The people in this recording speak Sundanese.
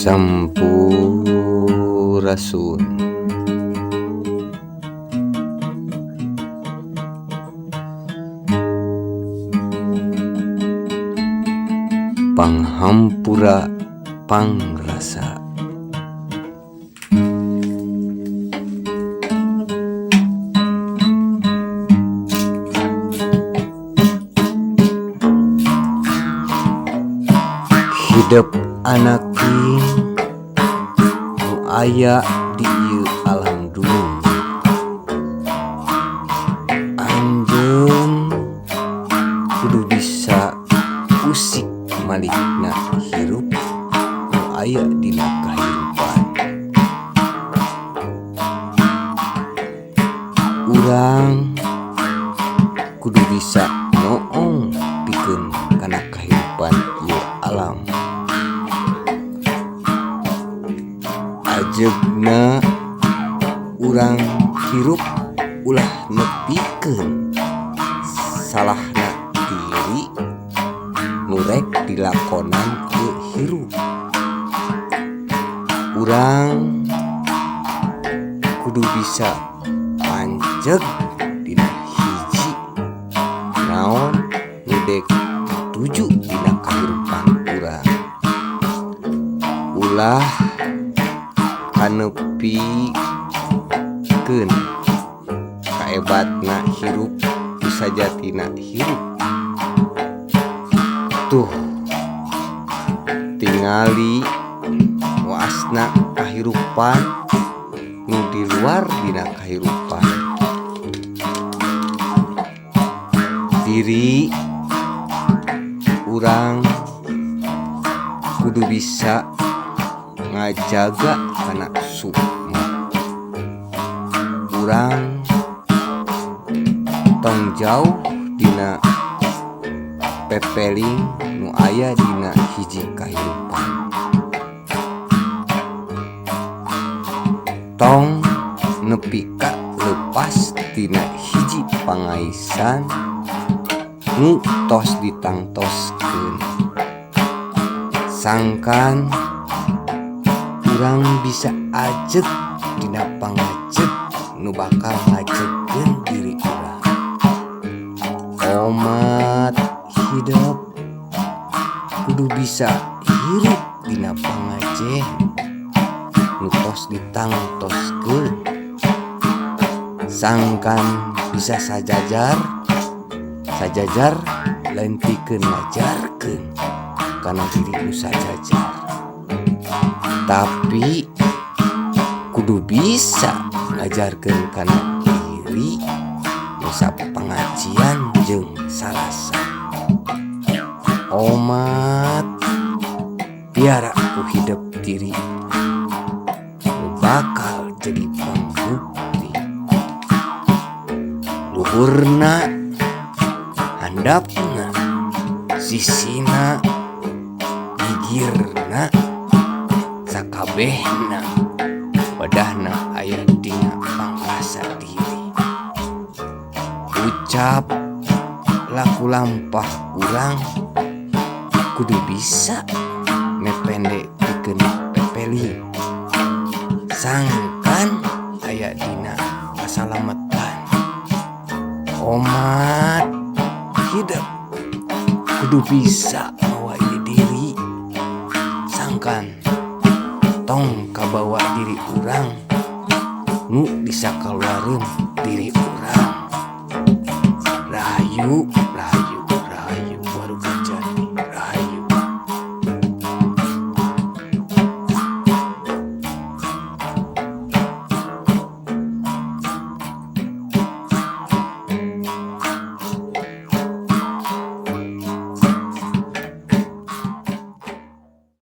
Sampurasun. Panghampura pangrasa. Hidep anaking nu aya di ieu alam dunia. Anjeun kudu bisa usik malikna hirup nu aya dina kahirupan. Urang kudu bisa noong pikeun kana kahirupan ieu alam. Ajegna urang hirup ulah nepikeun salahna diri nu rek dilakonan ieu hirup. Urang kudu bisa panceg dina hiji naon nu dek dituju dina kahirupan urang. Ulah kanepikeun kaebatna hirup sajatina hirup. Tuh tingali waasna kahirupan nu di luar dina kahirupan. Diri urang kudu bisa ngajaga kana sukma. Urang tong jauh dina pepeling nu aya dina hiji kahirupan. Tong nepi ka leupas tina hiji pangaisan nu tos ditangtoskeun. Sangkan urang bisa ajeg dina pangajeg nu bakal ngajegkeun diri urang. Omat hidup kudu bisa hirup dina pangajen nu tos ditangtoskeun. Sangkan bisa sajajar sajajar lain pikeun ngajarkeun kana diri nu sajajar, tapi kudu bisa ngajarkeun kana diri nu sapangajian jeung salasa. Omat piara ku hidep diri nu bakal jadi pambukti. Luhurna, handapna, sisina, gigirna, sakabehna wadahna aya dina pangrasa diri. Ucap laku lampah urang kudu bisa mepende pikeun pepeli. Sangkan aya dina kasalametan. Omat hidup kudu bisa mawa ieu diri. Sangkan tong kabawa diri urang nu bisa kaluareun diri urang. Rahayu.